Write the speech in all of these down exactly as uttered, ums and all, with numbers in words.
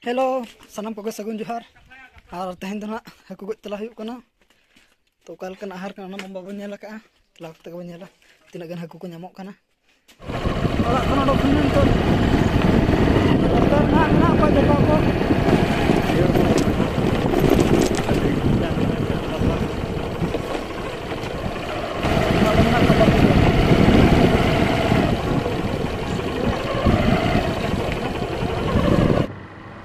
Hello, ᱥᱟᱱᱟᱢ ᱠᱚᱜᱮ ᱥᱟᱹᱜᱩᱱ ᱡᱚᱦᱟᱨ᱾ ᱟᱨ ᱛᱮᱦᱮᱧ ᱫᱚ ᱱᱟᱦᱟᱜ ᱦᱟᱹᱠᱩ ᱜᱚᱡ ᱪᱟᱞᱟᱣ ᱦᱩᱭᱩᱜ ᱠᱟᱱᱟ᱾ ᱛᱚ, ᱚᱠᱟ ᱞᱮᱠᱟᱱ ᱟᱦᱟᱨ ᱠᱟᱱᱟ, ᱚᱱᱟ ᱢᱟ ᱵᱟᱵᱚᱱ ᱧᱮᱞ ᱟᱠᱟᱫᱼᱟ᱾ ᱪᱟᱞᱟᱣ ᱠᱟᱛᱮ ᱜᱮᱵᱚᱱ ᱧᱮᱞᱟ ᱛᱤᱱᱟᱹᱜ ᱜᱟᱱ ᱦᱟᱹᱠᱩ ᱠᱚ ᱧᱟᱢᱚᱜ ᱠᱟᱱᱟ᱾ ᱚᱲᱟᱜ ᱠᱷᱚᱱ ᱚᱰᱚᱠ ᱦᱩᱭ ᱮᱱᱟ ᱱᱤᱛᱚᱜ᱾ ᱱᱚᱛᱮ ᱢᱮᱱᱟᱜ, ᱢᱮᱱᱟᱜ ᱠᱚᱣᱟ ᱡᱚᱛᱚ ᱠᱚ᱾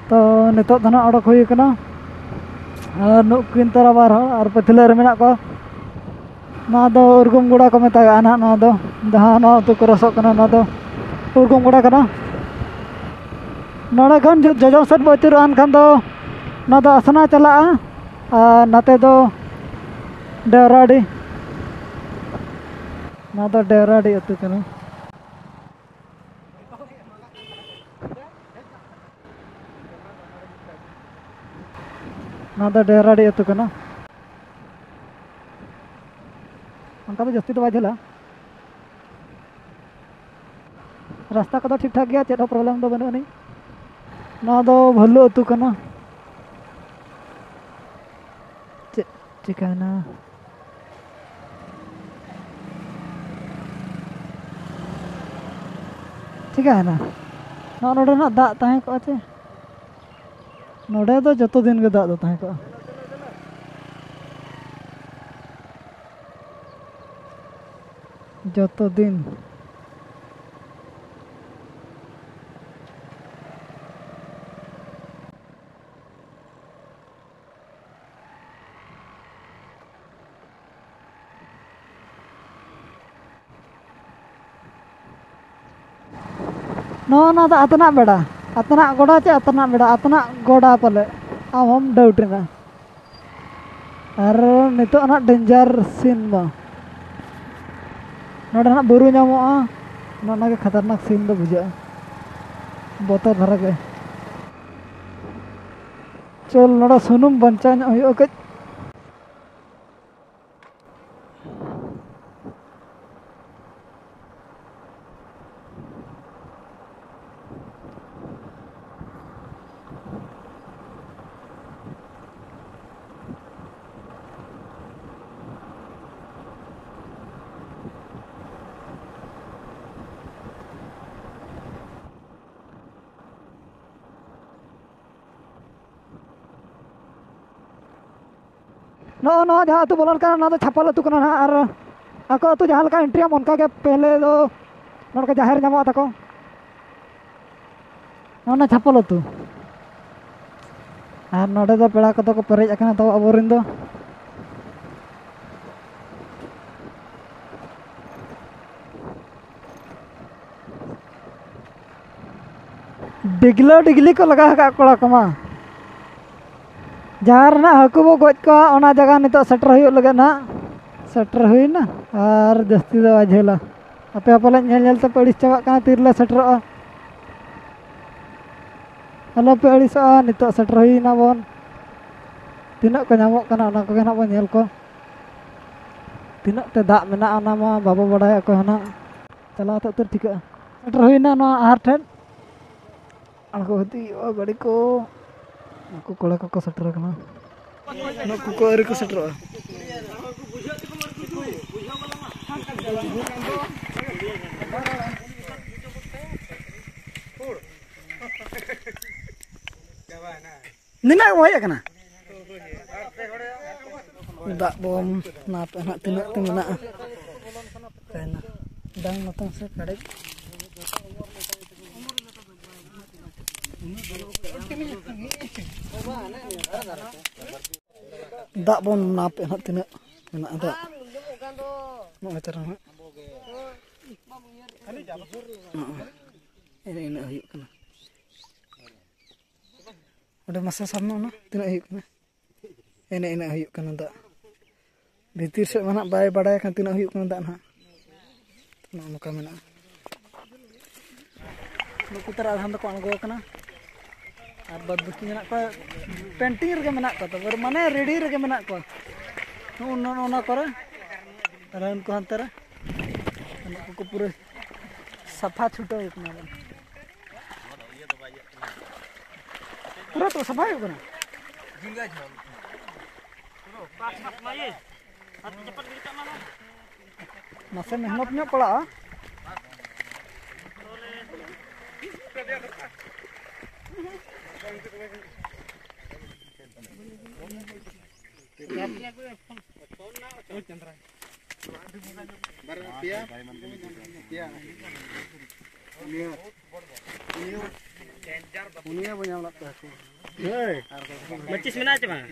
ᱛᱚ, ᱱᱤᱛᱚᱜ ᱫᱚ ᱱᱟᱜ ᱚᱰᱚᱠ ᱦᱩᱭ ᱠᱟᱱᱟ᱾ ᱟᱨ ᱱᱩᱠᱤᱱ ᱛᱟᱨᱟ ᱵᱟᱨ ᱦᱚᱲ ᱟᱨ ᱯᱟᱹᱪᱷᱞᱟᱹ ᱨᱮ ᱢᱮᱱᱟᱜ ᱠᱚᱣᱟ᱾ ᱱᱚᱣᱟ ᱫᱚ ᱩᱨᱜᱩᱢ ᱜᱚᱲᱟ ᱠᱚ ᱢᱮᱛᱟᱜᱟᱜᱼᱟ ᱱᱟᱦᱟᱜ, ᱱᱚᱣᱟ ᱫᱚ, ᱡᱟᱦᱟᱸ ᱱᱚᱣᱟ ᱟᱹᱛᱩ ᱠᱚ ᱨᱚᱥᱚᱜ ᱠᱟᱱᱟ, ᱱᱚᱣᱟ ᱫᱚ ᱩᱨᱜᱩᱢ ᱜᱚᱲᱟ ᱠᱟᱱᱟ᱾ ᱱᱚᱰᱮ ᱠᱷᱚᱱ ᱡᱚ-, ᱡᱚᱡᱚᱢ ᱥᱮᱫ ᱵᱚ ᱟᱹᱪᱩᱨᱚᱜᱼᱟ, ᱮᱱᱠᱷᱟᱱ ᱫᱚ ᱱᱚᱣᱟ ᱫᱚ ᱟᱥᱱᱟ ᱪᱟᱞᱟᱜᱼᱟ, ᱟᱨ ᱱᱟᱛᱮ ᱫᱚ ᱰᱮᱣᱨᱟᱰᱤ᱾ ᱱᱚᱣᱟ ᱫᱚ ᱰᱮᱣᱨᱟᱰᱤ ᱟᱹᱛᱩ ᱠᱟᱱᱟ᱾ ᱱᱚᱣᱟ ᱫᱚ ᱰᱮᱦᱨᱟᱰᱤ ᱟᱹᱛᱩ ᱠᱟᱱᱟ᱾ ᱚᱱᱠᱟ ᱫᱚ ᱡᱟᱹᱥᱛᱤ ᱫᱚ ᱵᱟᱭ ᱡᱷᱟᱹᱞᱟ᱾ ᱨᱟᱥᱛᱟ ᱠᱚᱫᱚ ᱴᱷᱤᱠ ᱴᱷᱟᱠ ᱜᱮᱭᱟ, ᱪᱮᱫ ᱦᱚᱸ problem ᱫᱚ ᱵᱟᱹᱱᱩᱜ ᱟᱹᱱᱤᱡ᱾ ᱱᱚᱣᱟ ᱫᱚ ᱵᱷᱟᱹᱞᱩ ᱟᱹᱛᱩ ᱠᱟᱱᱟ᱾ ᱪᱮᱫ ᱪᱤᱠᱟᱹᱭᱮᱱᱟ? ᱴᱷᱤᱠᱟᱹᱭᱮᱱᱟ᱾ ᱱᱚᱜᱼᱚ ᱱᱚᱰᱮᱱᱟᱜ ᱫᱟᱜ ᱛᱟᱦᱮᱸ ᱠᱚᱜᱼᱟ ᱪᱮ? ᱱᱚᱰᱮ ᱫᱚ ᱡᱚᱛᱚ ᱫᱤᱱ ᱜᱮ ᱫᱟᱜ ᱫᱚ ᱛᱟᱦᱮᱸ ᱠᱚᱜᱼᱟ᱾ ᱡᱚᱛᱚ ᱫᱤᱱ᱾ ᱱᱚᱜᱼᱚ ᱱᱚᱣᱟ ᱫᱚ ᱟᱛᱱᱟᱜ ᱵᱮᱲᱟ, ᱟᱛᱱᱟᱜ ᱜᱚᱰᱟ ᱪᱮ ᱟᱛᱱᱟᱜ ᱵᱮᱲᱟ, ᱟᱛᱱᱟᱜ ᱜᱚᱰᱟ ᱯᱟᱞᱮ, ᱟᱢ ᱦᱚᱢ doubt ᱮᱱᱟ᱾ ᱟᱨ ᱱᱤᱛᱚᱜ ᱱᱟᱜ danger scene ᱫᱚ ᱱᱚᱰᱮ ᱱᱟᱜ ᱵᱩᱨᱩ ᱧᱟᱢᱚᱜᱼᱟ, ᱱᱚᱜᱼᱚ ᱱᱚᱣᱟ ᱜᱮ ᱠᱷᱟᱛᱟᱨᱱᱟᱠ scene ᱫᱚ ᱵᱩᱡᱷᱟᱹᱜᱼᱟ, ᱵᱚᱛᱚᱨ ᱫᱷᱟᱨᱟ ᱜᱮ᱾ ᱪᱚᱞ, ᱱᱚᱰᱮ ᱥᱩᱱᱩᱢ ᱵᱟᱧᱪᱟᱣ ᱧᱚᱜ ᱦᱩᱭᱩᱜᱼᱟ ᱠᱟᱹᱡ᱾ ᱱᱚᱜᱼᱚ ᱱᱚᱣᱟ ᱡᱟᱦᱟᱸ ᱟᱹᱛᱩ ᱵᱚᱞᱚᱱ ᱠᱟᱱᱟ, ᱱᱚᱣᱟ ᱫᱚ ᱪᱷᱟᱯᱚᱞ ᱟᱹᱛᱩ ᱠᱟᱱᱟ ᱱᱟᱦᱟᱜ᱾ ᱟᱨ ᱟᱠᱚ ᱟᱹᱛᱩ ᱡᱟᱦᱟᱸ ᱞᱮᱠᱟ ᱮᱱᱴᱨᱤᱭᱟᱢ, ᱚᱱᱠᱟ ᱜᱮ ᱯᱮᱦᱞᱮ ᱫᱚ ᱱᱚᱰᱮ ᱡᱟᱦᱮᱨ ᱧᱟᱢᱚᱜᱼᱟ ᱛᱟᱠᱚ᱾ ᱱᱚᱜᱼᱚ ᱱᱟ ᱪᱷᱟᱯᱚᱞ ᱟᱹᱛᱩ᱾ ᱟᱨ ᱱᱚᱰᱮ ᱫᱚ ᱯᱮᱲᱟ ᱠᱚᱫᱚ ᱠᱚ ᱯᱮᱨᱮᱡ ᱟᱠᱟᱱᱟ ᱛᱟᱵᱚ ᱟᱵᱚᱨᱮᱱ ᱫᱚ᱾ ᱰᱤᱜᱽᱞᱟᱹ ᱰᱤᱜᱽᱞᱤ ᱠᱚ ᱞᱟᱜᱟ ᱟᱠᱟᱫ ᱠᱚᱲᱟ ᱠᱚᱢᱟ᱾ ᱡᱟᱦᱟᱸ ᱨᱮᱱᱟᱜ ᱦᱟᱹᱠᱩ ᱵᱚ ᱜᱚᱡ ᱠᱚᱣᱟ, ᱚᱱᱟ ᱡᱟᱭᱜᱟ ᱱᱤᱛᱚᱜ ᱥᱮᱴᱮᱨ ᱦᱩᱭᱩᱜ ᱞᱟᱹᱜᱤᱫ ᱱᱟᱦᱟᱜ᱾ ᱥᱮᱴᱮᱨ ᱦᱩᱭᱱᱟ ᱟᱨ ᱡᱟᱹᱥᱛᱤ ᱫᱚ ᱵᱟᱭ ᱡᱷᱟᱹᱞᱟ᱾ ᱟᱯᱮ ᱦᱚᱸ ᱯᱟᱞᱮ ᱧᱮᱞ ᱧᱮᱞ ᱛᱮᱯᱮ ᱟᱹᱲᱤᱥ ᱪᱟᱵᱟᱜ ᱠᱟᱱᱟ, ᱛᱤᱨᱮᱞᱮ ᱥᱮᱴᱮᱨᱚᱜᱼᱟ᱾ ᱟᱞᱚᱯᱮ ᱟᱹᱲᱤᱥᱚᱜᱼᱟ, ᱱᱤᱛᱚᱜ ᱥᱮᱴᱮᱨ ᱦᱩᱭᱱᱟ ᱵᱚᱱ᱾ ᱛᱤᱱᱟᱹᱜ ᱠᱚ ᱧᱟᱢᱚᱜ ᱠᱟᱱᱟ, ᱚᱱᱟ ᱠᱚᱜᱮ ᱱᱟᱦᱟᱜ ᱵᱚᱱ ᱧᱮᱞ ᱠᱚᱣᱟ᱾ ᱛᱤᱱᱟᱹᱜ ᱛᱮ ᱫᱟᱜ ᱢᱮᱱᱟᱜᱼᱟ, ᱚᱱᱟ ᱢᱟ ᱵᱟᱵᱚ ᱵᱟᱲᱟᱭᱟ ᱚᱠᱚᱭ ᱦᱚᱸ ᱱᱟᱦᱟᱜ᱾ ᱪᱟᱞᱟᱣ ᱠᱟᱛᱮ ᱩᱛᱟᱹᱨ ᱴᱷᱤᱠᱟᱹᱜᱼᱟ᱾ ᱥᱮᱴᱮᱨ ᱦᱩᱭᱱᱟ ᱱᱚᱣᱟ ᱟᱦᱟᱨ ᱴᱷᱮᱱ᱾ ᱟᱬᱜᱚ ᱤᱫᱤ ᱦᱩᱭᱩᱜᱼᱟ ᱜᱟᱹᱰᱤ ᱠᱚ᱾ ᱱᱩᱠᱩ ᱠᱚᱲᱟ ᱠᱚᱠᱚ ᱥᱮᱴᱮᱨ ᱟᱠᱟᱱᱟ᱾ ᱱᱩᱠᱩ ᱠᱚ ᱟᱹᱣᱨᱤ ᱠᱚ ᱥᱮᱴᱮᱨᱚᱜᱼᱟ᱾ ᱱᱤᱱᱟᱹᱜ ᱮᱢ ᱦᱮᱡ ᱟᱠᱟᱱᱟ? ᱫᱟᱜ ᱵᱚᱱ ᱱᱟᱯᱮ ᱱᱟᱦᱟᱜ ᱛᱤᱱᱟᱹᱜ ᱛᱮ ᱢᱮᱱᱟᱜᱼᱟ᱾ ᱛᱟᱦᱮᱱᱟ᱾ ᱰᱟᱝ ᱱᱚᱛᱮ ᱥᱮ ᱠᱟᱰᱮᱡ᱾ ᱫᱟᱜ ᱵᱚᱱ ᱱᱟᱯᱮ ᱱᱟᱦᱟᱜ ᱛᱤᱱᱟᱹᱜ ᱢᱮᱱᱟᱜᱼᱟ ᱫᱟᱜ᱾ ᱱᱚᱜᱼᱚᱭ ᱛᱟᱨᱟ ᱱᱟᱦᱟᱜ᱾ ᱱᱚᱜᱼᱚᱭ᱾ ᱤᱱᱟᱹᱜ ᱤᱱᱟᱹᱜ ᱦᱩᱭᱩᱜ ᱠᱟᱱᱟ᱾ ᱚᱸᱰᱮ ᱢᱟᱥᱮ ᱥᱟᱵ ᱢᱮ, ᱚᱱᱟ ᱛᱤᱱᱟᱹᱜ ᱦᱩᱭᱩᱜ ᱠᱟᱱᱟ? ᱮᱱᱮ ᱤᱱᱟᱹᱜ ᱦᱩᱭᱩᱜ ᱠᱟᱱᱟ ᱫᱟᱜ᱾ ᱵᱷᱤᱛᱤᱨ ᱥᱮᱫ ᱢᱟ ᱱᱟᱦᱟᱜ ᱵᱟᱭ ᱵᱟᱰᱟᱭ ᱠᱷᱟᱱ ᱛᱤᱱᱟᱹᱜ ᱦᱩᱭᱩᱜ ᱠᱟᱱᱟ ᱫᱟᱜ ᱱᱟᱦᱟᱜ᱾ ᱱᱚᱜᱼᱚ ᱱᱚᱝᱠᱟ ᱢᱮᱱᱟᱜᱼᱟ᱾ ᱱᱩᱠᱩ ᱛᱟᱨᱟ ᱟᱫᱷᱟᱱ ᱫᱚᱠᱚ ᱟᱬᱜᱚ ᱟᱠᱟᱱᱟ᱾ ᱟᱨ ᱵᱟᱫᱽ ᱵᱟᱹᱠᱤ ᱢᱮᱱᱟᱜ ᱠᱚᱣᱟ, ᱯᱮᱱᱴᱤᱝ ᱨᱮᱜᱮ ᱢᱮᱱᱟᱜ ᱠᱚᱣᱟ, ᱛᱚᱵᱮ ᱢᱟᱱᱮ ᱨᱮᱰᱤ ᱨᱮᱜᱮ ᱢᱮᱱᱟᱜ ᱠᱚᱣᱟ᱾ ᱱᱚᱜᱼᱚ ᱱᱚᱜᱼᱚ ᱱᱚᱣᱟ ᱠᱚᱨᱮ, ᱟᱨ ᱩᱱᱠᱩ ᱦᱟᱱᱛᱮ ᱨᱮ, ᱱᱩᱠᱩ ᱠᱚ ᱯᱩᱨᱟᱹ ᱥᱟᱯᱷᱟ ᱪᱷᱩᱴᱟᱹᱣ ᱠᱟᱱᱟ᱾ ᱯᱩᱨᱟᱹ ᱛᱚ ᱥᱟᱯᱷᱟ ᱦᱩᱭᱩᱜ ᱠᱟᱱᱟ᱾ ᱱᱟᱥᱮ ᱢᱮᱦᱱᱚᱛ ᱧᱚᱜ ᱯᱟᱲᱟᱜᱼᱟ᱾ ᱵᱟᱨ ᱯᱮᱭᱟ᱾ ᱯᱮᱭᱟ᱾ ᱩᱱᱤᱭᱟᱜ, ᱩᱱᱤᱭᱟᱜ ᱵᱚᱱ ᱧᱟᱢ ᱞᱮᱫ ᱛᱟᱭᱟ ᱠᱚ᱾ ᱦᱳᱭ᱾ ᱟᱨ ᱠᱚ ᱢᱟᱹᱪᱤᱥ ᱢᱮᱱᱟᱜᱼᱟ ᱪᱮ ᱵᱟᱝ?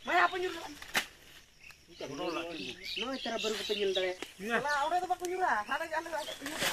ᱢᱟᱭᱟ ᱦᱟᱯᱮ ᱧᱩᱨ ᱞᱟᱜᱼᱟ᱾ ᱱᱚᱜᱼᱚᱭ ᱛᱟᱨᱟ ᱵᱟᱹᱨᱩ ᱠᱚᱯᱮ ᱧᱮᱞ ᱫᱟᱲᱮᱭᱟᱜᱼᱟ᱾ ᱚᱱᱟ ᱚᱸᱰᱮ ᱫᱚ ᱵᱟᱠᱚ ᱧᱩᱨᱟ, ᱦᱟᱸᱰᱮ ᱜᱮ ᱟᱞᱮ ᱫᱚ ᱤᱭᱟᱹ ᱫᱚ᱾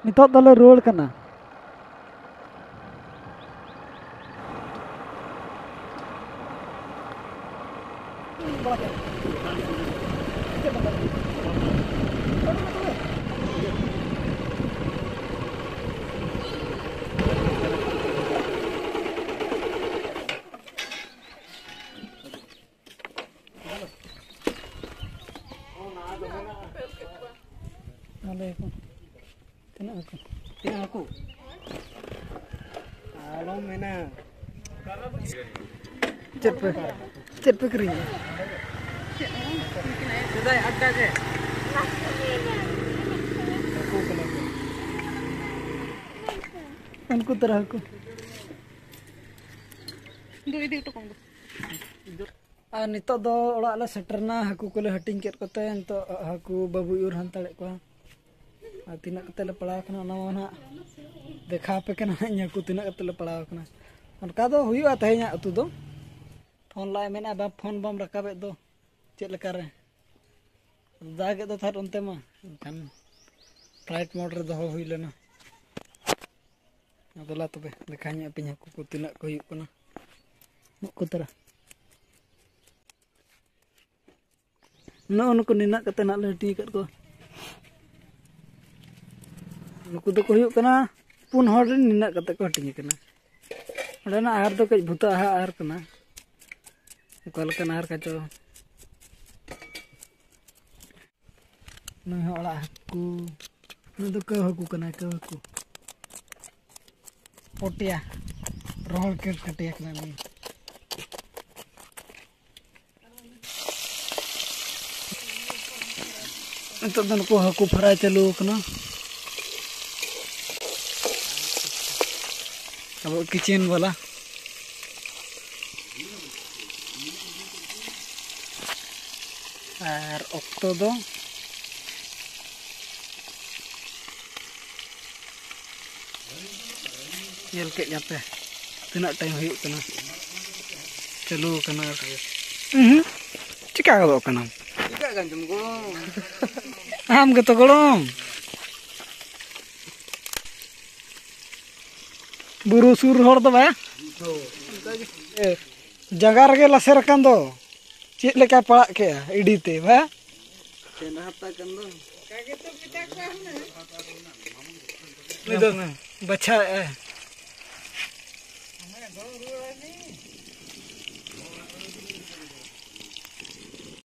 ᱱᱤᱛᱚᱜ ᱫᱚᱞᱮ ᱨᱩᱣᱟᱹᱲ ᱠᱟᱱᱟ᱾ ᱟᱞᱮ ᱠᱚ ᱛᱤᱱᱟᱹᱜ ᱦᱟᱹᱠᱩ? ᱛᱤᱱᱟᱹᱜ ᱦᱟᱹᱠᱩ? ᱟᱞᱚᱢ ᱢᱮᱱᱟ᱾ ᱪᱮᱫ ᱯᱮ, ᱪᱮᱫ ᱯᱮ ᱠᱤᱨᱤᱧᱟ? ᱥᱮᱫᱟᱭ ᱟᱰᱰᱟ ᱜᱮ᱾ ᱦᱟᱹᱠᱩ ᱠᱟᱱᱟ ᱠᱚ᱾ ᱩᱱᱠᱩ ᱛᱟᱨᱟ ᱦᱟᱹᱠᱩ᱾ ᱫᱩ ᱤᱫᱤ ᱦᱚᱴᱚ ᱠᱟᱜ ᱢᱮ᱾ ᱟᱨ ᱱᱤᱛᱚᱜ ᱫᱚ ᱚᱲᱟᱜ ᱞᱮ ᱥᱮᱴᱮᱨᱱᱟ᱾ ᱦᱟᱹᱠᱩ ᱠᱚᱞᱮ ᱦᱟᱹᱴᱤᱧ ᱠᱮᱫ ᱠᱚᱛᱮ ᱱᱤᱛᱚᱜ ᱦᱟᱹᱠᱩ ᱵᱟᱹᱵᱩᱭ ᱩᱨ ᱦᱟᱛᱟᱲᱮᱫ ᱠᱚᱣᱟ᱾ ᱟᱨ ᱛᱤᱱᱟᱹᱜ ᱠᱟᱛᱮ ᱞᱮ ᱯᱟᱲᱟᱣ ᱠᱟᱱᱟ ᱚᱱᱟ ᱢᱟ ᱱᱟᱦᱟᱜ ᱫᱮᱠᱷᱟᱣ ᱟᱯᱮ ᱠᱟᱱᱟ ᱦᱟᱸᱜ ᱤᱧ ᱦᱟᱹᱠᱩ ᱛᱤᱱᱟᱹᱜ ᱠᱟᱛᱮ ᱞᱮ ᱯᱟᱲᱟᱣ ᱠᱟᱱᱟ᱾ ᱚᱱᱠᱟ ᱫᱚ ᱦᱩᱭᱩᱜᱼᱟ ᱛᱮᱦᱮᱧᱟᱜ ᱩᱛᱩ ᱫᱚ᱾ ᱯᱷᱳᱱ ᱞᱟᱜ ᱢᱮᱱᱟ, ᱵᱟ ᱯᱷᱳᱱ ᱵᱟᱢ ᱨᱟᱠᱟᱵᱮᱫ ᱫᱚ ᱪᱮᱫ ᱞᱮᱠᱟᱨᱮ? ᱫᱟᱜᱮᱫ ᱫᱚ ᱛᱟᱦᱮᱸᱫ ᱚᱱᱛᱮ ᱢᱟ᱾ ᱮᱱᱠᱷᱟᱱ ᱯᱷᱞᱟᱭᱤᱴ ᱢᱳᱰ ᱨᱮ ᱫᱚᱦᱚ ᱦᱩᱭ ᱞᱮᱱᱟ᱾ ᱟᱫᱚ ᱞᱟ ᱛᱚᱵᱮ ᱫᱮᱠᱷᱟᱣ ᱧᱚᱜ ᱟᱹᱯᱤᱧ ᱦᱟᱹᱠᱩ ᱠᱚ ᱛᱤᱱᱟᱹᱜ ᱠᱚ ᱦᱩᱭᱩᱜ ᱠᱟᱱᱟ᱾ ᱱᱩᱠᱩ ᱛᱟᱨᱟ᱾ ᱱᱚᱜᱼᱚ ᱱᱩᱠᱩ ᱱᱤᱱᱟᱹᱜ ᱠᱟᱛᱮ ᱱᱟᱜ ᱞᱮ ᱦᱟᱹᱴᱤᱧ ᱟᱠᱟᱫ ᱠᱚᱣᱟ᱾ ᱱᱩᱠᱩ ᱫᱚᱠᱚ ᱦᱩᱭᱩᱜ ᱠᱟᱱᱟ ᱯᱩᱱ ᱦᱚᱲ ᱨᱮᱱ ᱱᱤᱱᱟᱹᱜ ᱠᱟᱛᱮ ᱠᱚ ᱦᱟᱹᱴᱤᱧ ᱟᱠᱟᱱᱟ᱾ ᱚᱸᱰᱮᱱᱟᱜ ᱟᱦᱟᱨ ᱫᱚ ᱠᱟᱹᱡ ᱵᱷᱩᱛᱟᱹ ᱟᱦᱟ ᱟᱦᱟᱨ ᱠᱟᱱᱟ᱾ ᱚᱠᱟ ᱞᱮᱠᱟᱱ ᱟᱦᱟᱨ ᱠᱟᱪᱚ᱾ ᱱᱩᱭ ᱦᱚᱸ ᱚᱲᱟᱜ ᱦᱟᱹᱠᱩ᱾ ᱱᱩᱭ ᱫᱚ ᱠᱟᱹᱣ ᱦᱟᱹᱠᱩ ᱠᱟᱱᱟᱭ, ᱠᱟᱹᱣ ᱦᱟᱹᱠᱩ᱾ ᱯᱚᱴᱭᱟ᱾ ᱨᱚᱦᱚᱲ ᱠᱮᱴ ᱠᱟᱹᱴᱤᱭᱟ ᱠᱟᱱᱟ ᱱᱩᱭ᱾ ᱱᱤᱛᱚᱜ ᱫᱚ ᱱᱩᱠᱩ ᱦᱟᱹᱠᱩ ᱯᱷᱟᱨᱟᱭ ᱪᱟᱹᱞᱩ ᱟᱠᱟᱱᱟ᱾ ᱟᱵᱚ ᱠᱤᱪᱮᱱ ᱵᱟᱞᱟ᱾ ᱟᱨ ᱚᱠᱛᱚ ᱫᱚ ᱧᱮᱞ ᱠᱮᱫ ᱜᱮᱭᱟᱯᱮ ᱛᱤᱱᱟᱹᱜ ᱴᱟᱭᱤᱢ ᱦᱩᱭᱩᱜ ᱠᱟᱱᱟ, ᱪᱟᱹᱞᱩ ᱟᱠᱟᱱᱟ᱾ ᱩᱦᱩᱸ, ᱪᱤᱠᱟ ᱜᱚᱫᱚᱜ ᱠᱟᱱᱟᱢ? ᱪᱤᱠᱟᱹᱜ ᱠᱟᱱ ᱪᱚᱢ ᱜᱚᱲᱚᱢ? ᱟᱢ ᱜᱮᱛᱚ ᱜᱚᱲᱚᱢ᱾ ᱵᱩᱨᱩ ᱥᱩᱨ ᱦᱚᱲ ᱫᱚ ᱵᱟᱝ? ᱡᱟᱸᱜᱟ ᱨᱮᱜᱮ ᱞᱟᱥᱮᱨ ᱟᱠᱟᱱ ᱫᱚ᱾ ᱪᱮᱫ ᱞᱮᱠᱟᱭ ᱯᱟᱲᱟᱜ ᱠᱮᱜᱼᱟ ᱤᱰᱤ ᱛᱮ, ᱵᱟᱝ? ᱪᱮᱫ ᱦᱟᱛᱟ ᱠᱟᱱ ᱫᱚ? ᱩᱱᱤ ᱫᱚ ᱵᱟᱪᱷᱟᱣᱮᱜᱼᱟᱭ᱾